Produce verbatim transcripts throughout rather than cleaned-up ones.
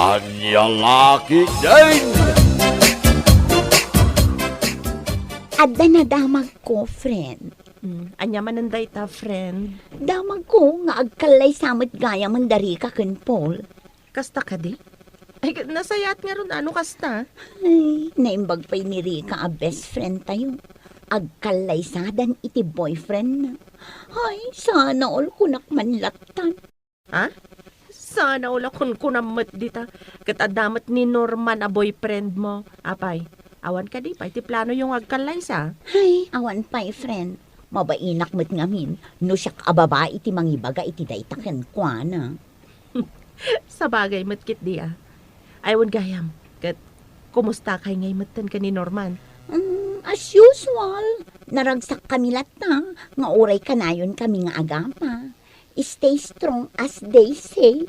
Ania la ketdin? Adda nadamagko, friend. Hmm, ania manen dayta, friend? Damagko nga agkallaysa met gayamen da Rica ken Paul. Kasta kadi? Ay, nasayaat ngarud no kasta. Ay, naimbag pay ni Rica a best friend tayo. Agkallaysadan iti boyfriend na. Ay, sana all kunak man lattan. Ha? Sana all a kunkunam met dita. Ket adda met ni Norman a boyfriend mo. Apay, awan kadi pay ti planoyo nga agkallaysa? Ay, awan pay, friend. Mabainak met ngamin no siak a babai ti mangibaga iti dayta kenkuana. Sabagay met ketdi a. Ay, wen gayam, ket kumusta kay ngay metten ken ni Norman? Mm, as usual, naragsakkami latta nga uray kanayonkami nga agapa. Stay strong, as they say.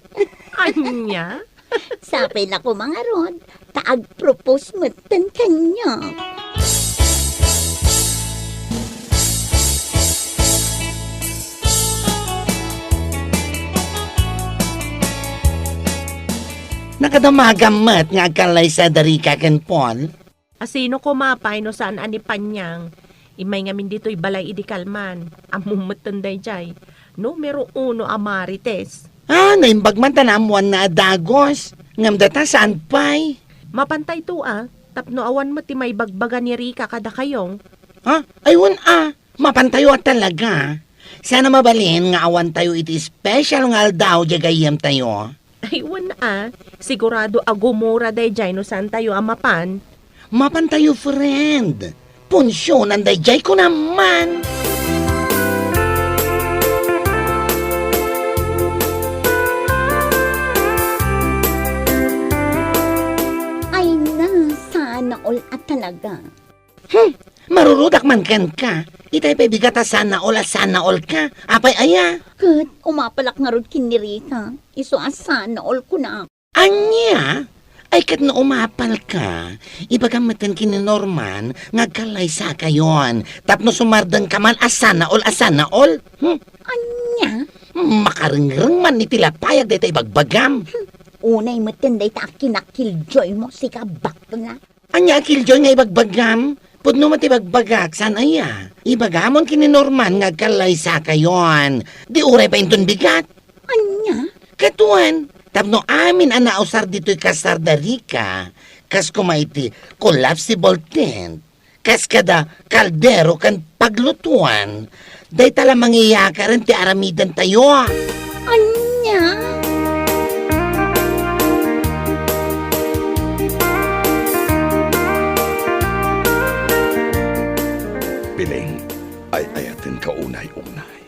Ania? Sapay la koma ngarud, ta agpropose metten kaniak. Nakadamagam met nga agkallaysa da Rica ken Paul. A sino koma pay no saan a ni Panyang? Immay ngamin ditoy balay idi kalman. Ammom metten daydiay. Numero uno a marites. Ah, naimbag man ta naammoanna a dagos. Ngem data saan pay? Mapantayto a, tapno awan met ti maibagbaga ni Rica kadakayo. Ha? Ay, wen a. Mapantayo a talaga. Saan a mabalin nga awantayo iti special nga aldaw diay gayyemtayo? Ay, wen a, sigurado a gumura daydiay no saantayo a mapan. Mapantayo, friend. Punsionan daydiay kunam man. Ay na, sana all a talaga. Hmm, marurudak man kenka. Itay pay bigat a sana all a sana all ka. Apay aya? Ket umapalak ngarud ken ni Rica. Isu a sana all kunak. Ania? Ay, ket no umapal ka, ibagam metten ken ni Norman nga agkallaysakayon. Tapno sumardeng ka man a sana all a sana all. Hmm? Ania? Makarengreng man iti lapayag dayta ibagbagam. Hmm. Unay metten dayta a kinakiljoy mo, sika bakla. Ania a kiljoy nga ibagbagam? Pudno met ti ibagbagak, saan aya? Ibagamon ken ni Norman nga agkallaysakayon. Di uray pa inton bigat. Ania? Ket wen, tapno amin a nausar ditoy kasar da Rica, kas koma iti collapsible tent, kas kada kaldero ken paglutuan, dayta la mangiyakaren ti aramidentayo. Ania? Piling, ay-ayatenka unay-unay.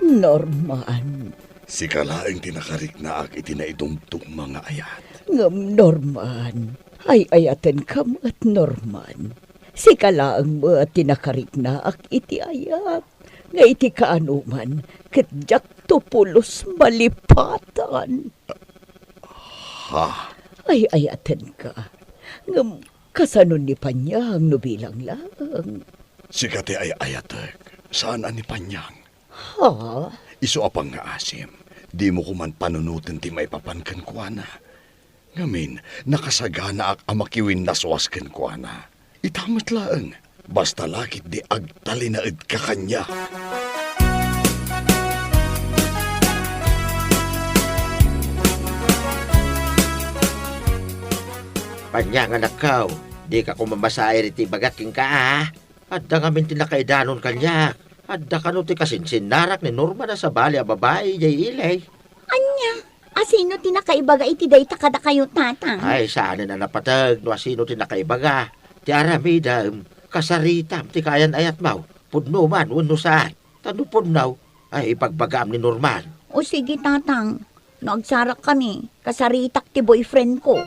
Norman. Sika laeng ti nakariknaak iti naidumduma nga ayat. Ngem, Norman, ay-ayatenka met, Norman. Sika laeng met ti nakariknaak iti ayat, nga iti kaanoman, ket diakto pulos malipatan. Ha? Ay-ayatenka. Ngem, kasano ni Panyang no bilang laeng? Sika ti ay-ayatek, saan a ni Panyang. Ha? Isu a pangngaasim, dimo koman panunoten ti maipapan kenkuana. Ngamin, nakasaganaak a makiwinnaswas kenkuana. Ita met laeng, basta la ketdi agtalinaedka kaniak. Panyang, anakko, dika koma masair iti ibagak kenka, a? Adda ngamin ti nakaidanon kaniak. Adda kano ti kasinsinnarak ni Norman a sabali a babai idiay ili. Ania? Asino ti nakaibaga iti dayta kadakayo, Tatang? Ay, saanen a napateg no asino ti nakaibaga. Ti aramidem, kasaritam ti kaayan-ayatmo. Pudno man wenno saan. Ta no pudno, ay ibagbagaam ni Norman. O sige, Tatang. No agsarakkami, kasaritak ti boyfriendko.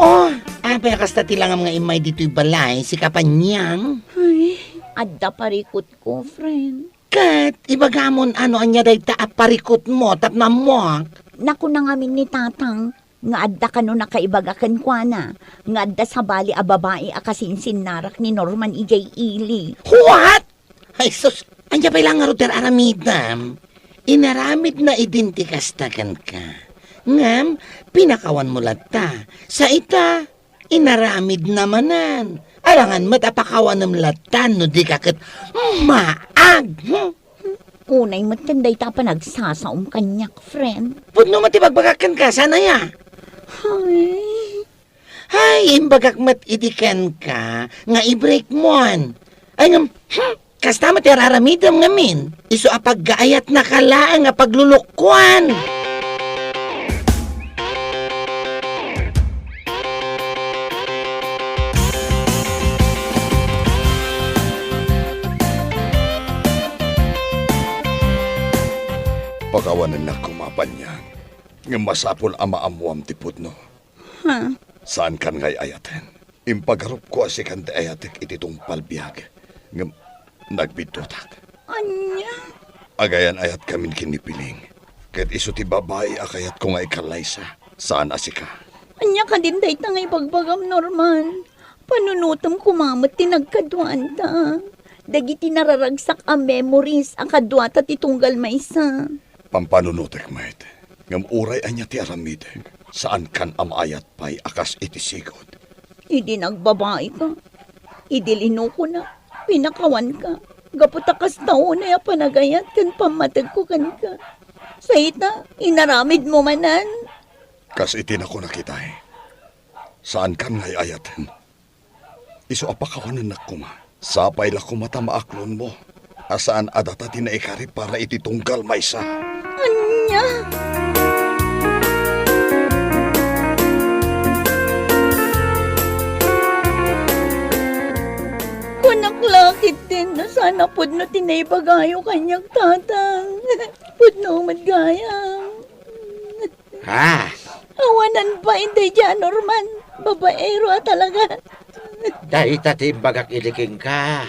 Oh, apay a kasta ti langam nga immay ditoy balay, sika Panyang? Ay, adda parikutko, friend. Ket ibagamon a no ania dayta a parikutmo tapno ammoak. Nakuna ngamin ni Tatang, nga adda kano nakaibaga kenkuana nga adda sabali a babai a kasinsinnarak ni Norman idiay ili. What? Ay sus, ania pay la ngarud ti ar-aramidem? Inaramidna idin ti kasta kenka. Ngem, pinakawanmo latta. Sa ita, inaramidna manen. Alangan met a pakawanem latta no di ka ket maag. Hmm? Unay met ken dayta a panagsasaom kaniak, friend. Pudno met ti ibagbagak kenka, saan aya? Ay. Ay, imbagak met idi kenka nga i-break mon. Ay ngem, hmm, kasta met ti ar-aramidem ngamin. Isu a paggaayatnaka laeng a paglulukoan. Pakawanennak koma, Panyang, ngem masapul a maammuam ti pudno. Ha? Saankan nga ay-ayaten. Impagarupko a sikan ti ayatek iti tungpal biag, ngem nagbiddutak. Ania? Agayan-ayatkamin ken ni Piling, ket isu ti babai a kayatko nga ikallaysa, saan a sika. Ania kadin dayta nga ibagbagam, Norman? Panunotem koma met ti nagkaduanta. Dagiti nararagsak a memories a kaduata ti tunggal maysa. Pampanunotek met, ngem uray ania ti aramidek, saankan a maayat pay a kas iti sigud. Idi nagbabaika, idi linokona, pinakawanka, gapu ta kasta unay a panagayat ken pammategko kenka. Sa ita, inaramidmo manen. Kas iti nakunak itay, saankan nga ay-ayaten. Isu a pakawanennak koma. Sapay la koma ta maaklonmo a saan a data ti naikari para iti tunggal maysa. Ania? Kunak la ketdin no saan a pudno ti naibagayo kaniak, Tatang. Pudno met gayam. Ha? Awanan bain daydiay a Norman. Babaero a talaga. Dayta ti imbagak idi kenka.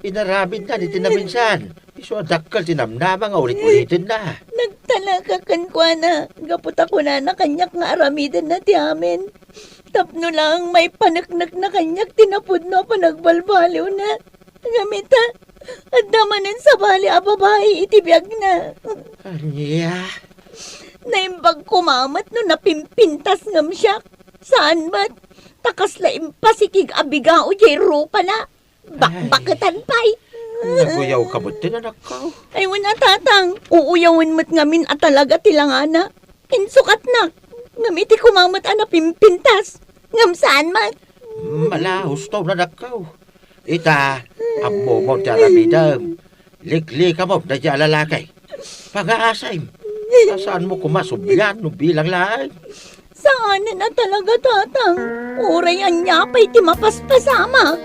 Inaramidna iti naminsan. Isu a dakkel ti namnama nga ulit-ulitenna. Nagtalaka kenkuana, gapu ta kunana kaniak nga aramidenna ti amin. Tapno laeng maipaneknekna kaniak ti napudno a panagbalbaliwna. Ngem ita, adda manen sabali a babai iti biagna. Ania? Naimbag koma met no napimpintas ngem siak. Saan met, ta kasla impasikig a bigao diay rupana. Bakbaketan pay. Naguyawka met ti anakko. Ay, wen a, Tatang. Uuyawen met ngamin a talaga ti langana. Insukatnak. Ngem iti koma met a napimpintas. Ngem saan met. Mala, husto na dakko. Ita, ammomon ti aramidem. Liklikamon daydiay a lalaki. Pangasim. Ta saanmo koma sublian no bilang laeng. Saanen a talaga, Tatang. Uray ania pay ti mapaspasamak.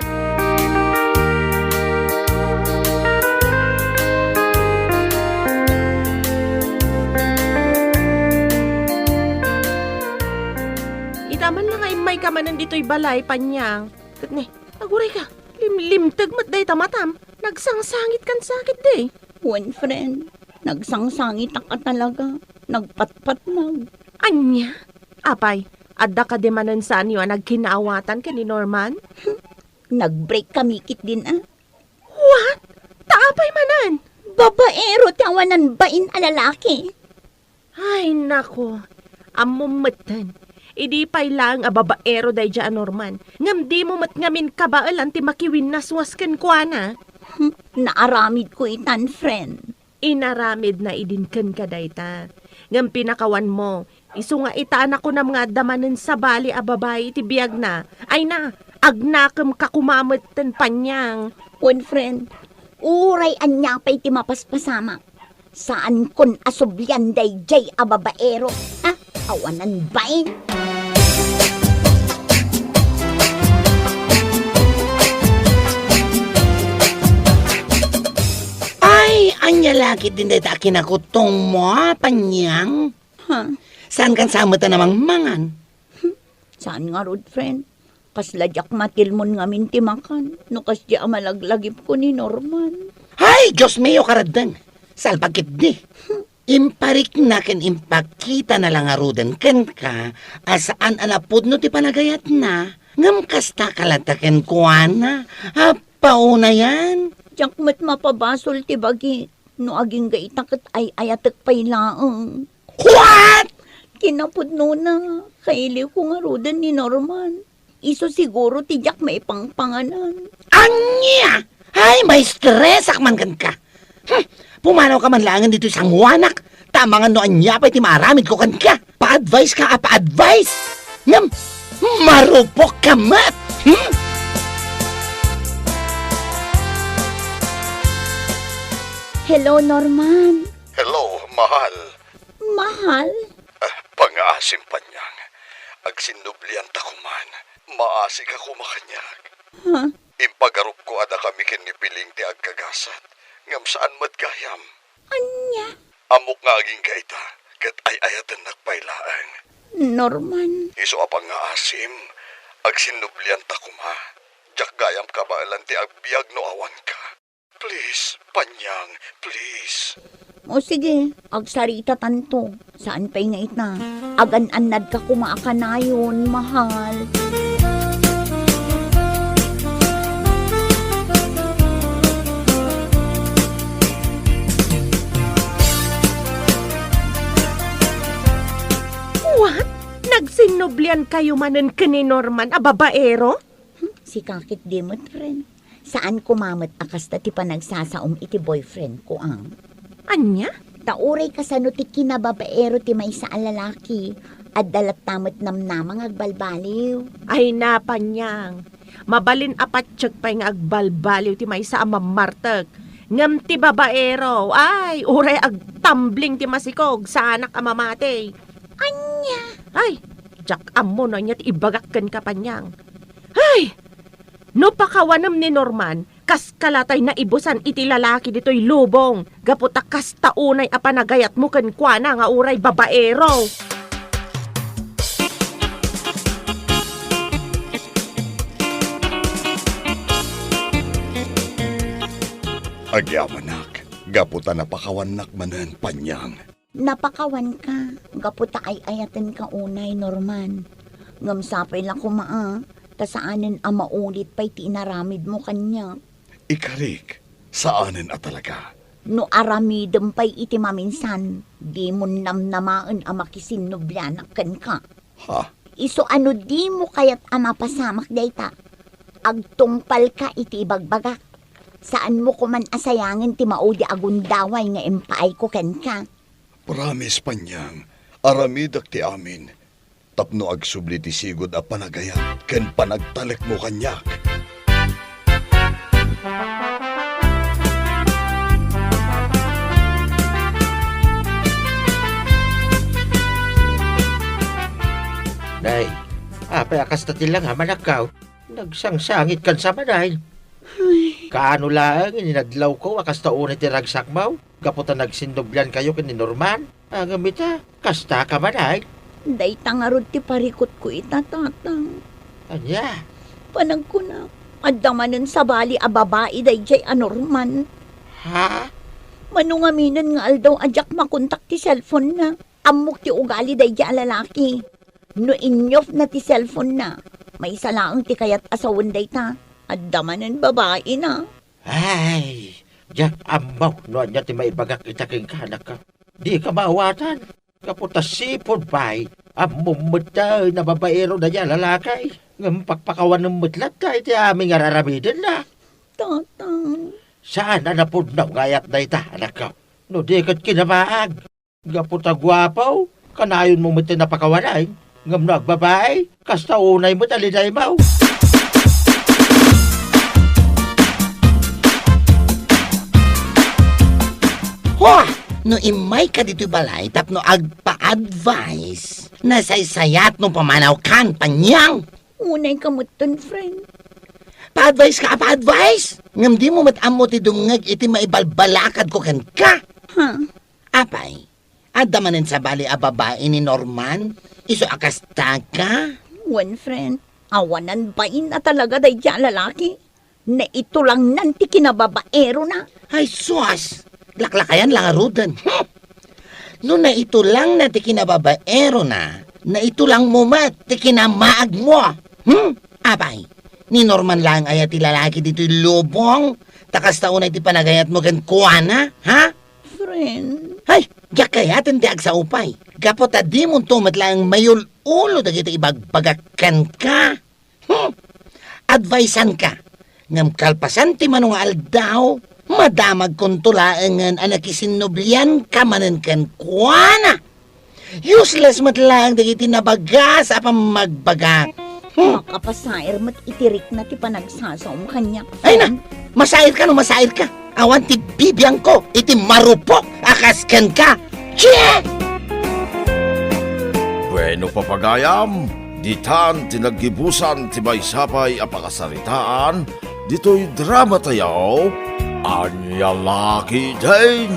Ita man la nga immayka manen ditoy balay, Panyang. Ket ne, agurayka, limlimteg met dayta matam. Nagsangsangit kan sakit, di? Wen, friend. Nagsangsangitak a talaga. Nagpatpatnag. Ania? Apay, adda kadi manen saanyo a nagkinaawatan ken ni Norman? Nag-break kami ketdin a. What? Ta apay manen? Babaero ti awanan bain a lalaki. Ay, nako. Ammom metten. Idi pay laeng a babaero daydiay a Norman, ngem dimo met ngamin kabaelan ti makiwinnaswas kenkuana. Hmm, naaramidko itan, friend. Inaramidna idin kenka dayta. Ngem pinakawanmo, isu nga ita a nakunam nga adda manen sabali a babai iti biagna. Ay na, agnakemka koma metten, Panyang. Wen, friend, uray ania pay ti mapaspasamak. Saankon a sublian daydiay a babaero, ha? Awanan bain. Ay, ania la ketdin dayta a kinakutongmo, a, Panyang? Ha? Saankan sa met a namangmangan? Saan ngarud, friend? Kasla diak matilmon ngamin ti makan, no kasdi a malaglagipko ni Norman. Ay, Dios mio, karaddeng! Salbag ketdi! Imparikna ken impakitana la ngaruden kenka a saan a napudno ti panagayatna, ngem kastaka latta kenkuana. Appauna yan. Diak met mapabasol ti bagik no agingga ita ket ay-ayatek pay laeng. What? Kinapudnona, kailiwko ngaruden ni Norman. Isu siguro ti diak maipangpanganan. Ania? Ay, maistresak man kenka. Hmm, pumanawka man laengen ditoy sanguanak. Ta amangan no ania pay ti maaramidko kenka. Pa-advise ka a pa-advise. Ngem, marupok ka met. Hmm? Hello, Norman. Hello, mahal. Mahal? Ah, pangaasim, Panyang. Agsinnublianta koman. Maasika koma kaniak. Ha? Impagarupko a dakami ken ni Piling ti agkagasat, ngem saan met gayam. Ania? Ammok nga agingga ita, ket ay-ayatennak pay laeng. Norman. Isu a pangaasim, agsinnublianta koma. Diak gayam kabaelan ti agbiag no awanka. Please, Panyang, please. O sige, agsaritatanto. Saan pay nga ita? Agan-annadka koma a kanayon, mahal. What? Nagsinnubliankayo manen ken ni Norman a babaero? Hmm, sika ket di met, friend. Saan koma met a kasta ti panagsasaom iti boyfriend ko, a. Ania? Ta uray kasano ti kinababaero ti maysa a lalaki, adda latta met namnama nga agbalbaliw. Ay, Panyang. Mabalin a patiek pay nga agbalbaliw ti maysa a mammartek. Ngem ti babaero, ay, uray agtambling ti masikog, saanak a mamati. Ania? Ay, diak ammo no ania ti ibagak kenka, Panyang. Ay! No pakawanem ni Norman, kaska latay naibusan iti lalaki ditoy lubong, gapu ta kasta unay a panagayatmo kenkuana nga uray babaero. Agyamanak, gapu ta napakawannak manen, Panyang. Napakawanka, gapu ta ay-ayatenka unay, Norman. Ngem sapay la koma a, ta saanen a maulit pay ti inaramidmo kaniak. Ikarik, saanen a talaga. No aramidem pay iti maminsan, dimon namnamaen a makisinnublianak kenka. Ha? Isu a no dimo kayat a mapasamak dayta, agtungpalka iti ibagbagak. Saanmo koman a sayangen ti maudi a gundaway nga impaayko kenka. Promise, Panyang, aramidek ti amin, tapno agsubli ti sigud a panagayat ken panagtalekmo kaniak. Nay, apay a kasta ti langamanakkaw? Nagsangsangitkan sa manen. Ay. Kaano laeng, inadlawko a kasta unay ti ragsakmaw, gapu ta nagsinnubliankayo ken ni Norman? Ngem ita, kastaka manen. Dayta ngarud ti parikutko ita, Tatang. Ania? Panagkunak, adda manen sabali a babai daydiay a Norman. Ha? Mano ngaminen nga aldaw a diak makontak ti cellphone-na. Ammok ti ugali daydiay a lalaki. No inyofna ti cellphone-na, maysa laeng ti kayat a sawen dayta. Adda manen babaina. Ay, diak ammo no ania ti maibagak ita kenka, anakko. Dika maawatan. Gapu ta sipud pay, ammom met ta nga babaero daydiay a lalaki. Ngem pakpakawanem met latta iti amin nga ar-aramidenna. Tatang. Saan a napudno nga ayat dayta, anakko. No di ket kinamaag. Gapu ta guapo, kanayonmo met ti napakawanen. Ngem no agbabai, kasta unay met a lidaymo. Hua! No immayka ditoy balay tapno agpa-advice, nasaysayat no pamanawkan, Panyang! Unayka metten, friend. Pa-advice ka a pa-advice? Ngem dimo met ammo ti dumngeg iti maibalbalakadko kenka. Ha? Apay, adda manen sabali a babai ni Norman? Isu a kastaka? Wen, friend, awanan bain a talaga daydiay a lalaki. Naitulangnan ti kinababaerona. Ay, sus! Laklakayan la ngaruden. Hmm. No naitulangna ti kinababaerona, naitulangmo met ti kinamaagmo. Hmm? Apay, ni Norman laeng aya ti lalaki ditoy lubong? Ta kasta unay ti panagayatmo kenkuana, ha? Friend. Hay, diak kayaten ti agsao pay. Gapu ta dimonto met laeng mayul-ulo dagiti ibagbagak kenka. Hmm. Adviseanka. Ngem kalpasan ti mano nga aldaw, madamagkonto laengen a nakisinnoblianka manen kenkuana. Useless met laeng dagiti nabagas a pammagbagak. Hmm. Makapasair met iti rikna ti panagsasaom kaniak. Ay na, masairka no masairka. Awan ti bibiangko iti marupok a kas kenka. Chie! Bueno, papagayam, ditan ti naggibusan ti maysa pay a pakasaritaan ditoy drama tayo, Ania La Ketdin.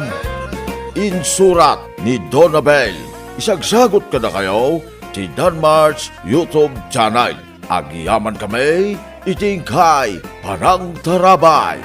Insurat ni Donabel. Isagsagut kadakayo ti Danmark's YouTube channel. Agyaman kami iti inkay panangtarabay.